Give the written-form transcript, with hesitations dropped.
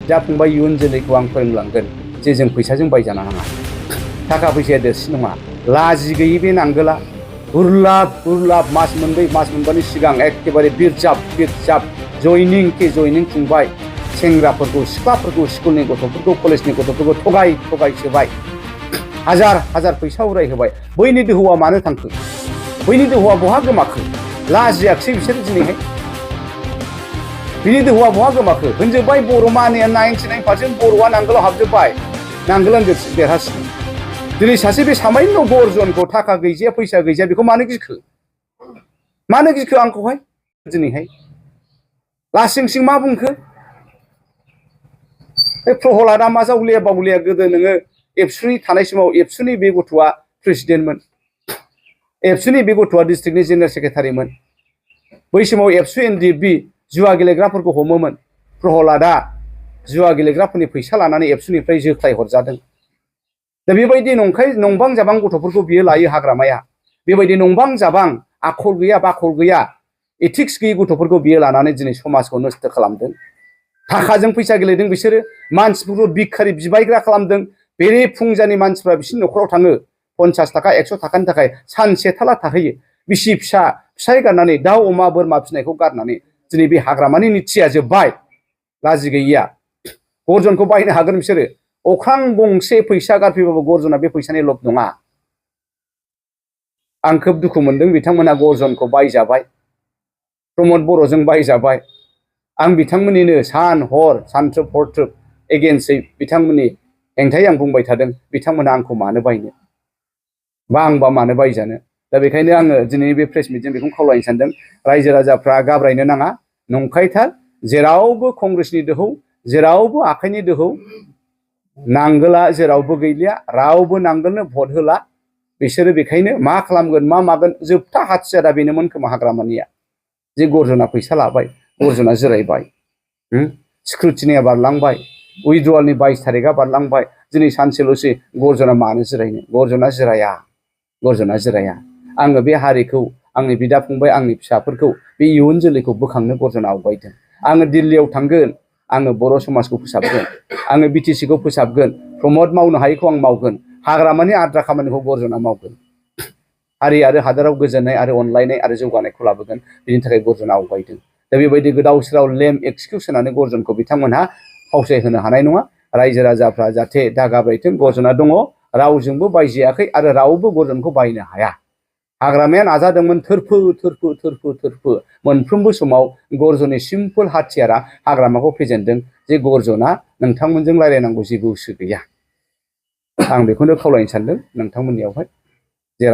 जा फंबाय इयुन जोलैखौ आं फोरोंलांगोन जे जों फैसाजों बायजानो नाङा थाखा फैसाया देरसिन नङा लाजि गैयै बे नांगोला गुरलाब मास मोनब्रै मास मोनबानि सिगां एखेबारे बिरजाब जयनिं खुंबाय सेंग्राफोरखौ सिख्लाफोरखौ स्कुलनि गथ'फोरखौ कलेजनि गथ'फोरखौ थगाय सोबाय हाजार फैसा उरायहोबाय बैनि दोहौआ मानो थांखो बैनि दोहौआ बहा गोमाखो लाजियाखिसै बिसोर दिनैहाय बिनि दोहौआ बहा गोमाखो होनजोब्बाय बर' मानिया 99% बर'आ नांगोलाव हाबजोब्बाय नांगोलानो देरहासिगोन दिनै सासे बे सामान्य गर्जनखौ थाखा गैजाया फैसा गैजाया बेखौ मानो गिखो आंखौहाय दिनैहाय लासिंसिं मा बुंखो बे प्रहलादा मा जावलिया बावलिया गोदो नोङो एबसुनि थानाय समाव एबसुनि बे गथ'आ प्रेसिडेन्टमोन एबसुनि बे गथ'आ डिस्ट्रिक्टनि जेनेरेल सेक्रेटारिमोन बै समाव एबसु एनडिएफबि जुवा गेलेग्राफोरखौ हमोमोन प्रहलादा जुवा गेलेग्राफोरनि फैसा लानानै एबसुनिफ्राय जोख्लाय हरजादों दा बेबायदि नंबां जाबां गथ'फोरखौ बियो लायो हाग्रामाया बेबायदि नंबां जाबां आखल गैया बाखल गैया एथिक्स गैयै गथ'फोरखौ बियो लानानै दिनै समाजखौ नस्थ' खालामदों थाखाजों फैसा गेलेदों बिसोरो मानसिफोरखौ भिखारि बिबायग्रा खालामदों बेरे फुंजानि मानसिफ्रा बिसिनि न'खराव थाङो 50 थाखा 100 थाखानि थाखाय सानसे थाला थाहैयो बिसि फिसाय गारनानै दाउ अमा बोरमा फिसिनायखौ गारनानै दिनै बे हाग्रामानि निथिया जोब्बाय लाजि गैयिया गर्जनखौ बायनो हागोन बिसोरो अख्रां गंसे फैसा गारफैबाबो गर्जना बे फैसानि लब नङा आं खोब दुखु मोनदों बिथांमोना गर्जनखौ बायजाबाय प्रमद बर'जों बायजाबाय आं बिथांमोननिनो सान हर सानथ्रोब हरथ्रोब एगेन्स्टै बिथांमोननि हेंथायै आं बुंबाय थादों बिथांमोना आंखौ मानो बायनो बा आंबा मानो बायजानो दा बेखायनो आङो दिनै बे प्रेस मिटजों बेखौनो खावलायनो सानदों रायजो राजाफ्रा गाब्रायनो नाङा नंखायथार जेरावबो कंग्रेसनि दोहौ जेरावबो आखाइनि दोहौ नांगोला जेरावबो गैलिया रावबो नांगोलनो भट होला बिसोरो बेखायनो मा खालामगोन मा मागोन जोबथा हाथियारा बेनोमोन खोमा हाग्रामानिया जे गर्जना फैसा लाबाय गर्जना जिरायबाय स्क्रुटिनिया बारलांबाय उइड्रवालनि 22 थारिखआ बारलांबाय दिनै सानसेल'सै गर्जना मानो जिरायनो गर्जना जिराया आङो बे हारिखौ आंनि बिदा फंबाय आंनि फिसाफोरखौ बे इयुन जोलैखौ बोखांनो गर्जना आवगायदों आङो दिल्लीयाव थांगोन आङो बर' समाजखौ फोसाबगोन आङो बिटिसिखौ फोसाबगोन प्रमद मावनो हायैखौ आं मावगोन हाग्रामानि आद्रा खामानिखौ गर्जना मावगोन हारि आरो हादराव गोजोननाय आरो अनलायनाय आरो जौगानायखौ लाबोगोन बिनि थाखाय गर्जना आवगायदों दा बेबायदि गोदाव सोराव लेम एक्सकिउस होनानै गर्जनखौ बिथांमोनहा फावसाय होनो हानाय नङा रायजो राजाफ्रा जाहाथे दागाब्रायथों गर्जना दङ रावजोंबो बायजायाखै आरो रावबो गर्जनखौ बायनो हाया हाग्रामाया नाजादोंमोन थोरफो मोनफ्रोमबो समाव गर्जननि सिम्पोल हाथियारा हाग्रामाखौ फेजेनदों जे गर्जना नोंथांमोनजों रायलायनांगौ जेबो गोसो गैया आं बेखौनो खावलायनो सानदों नोंथांमोननियावहाय जे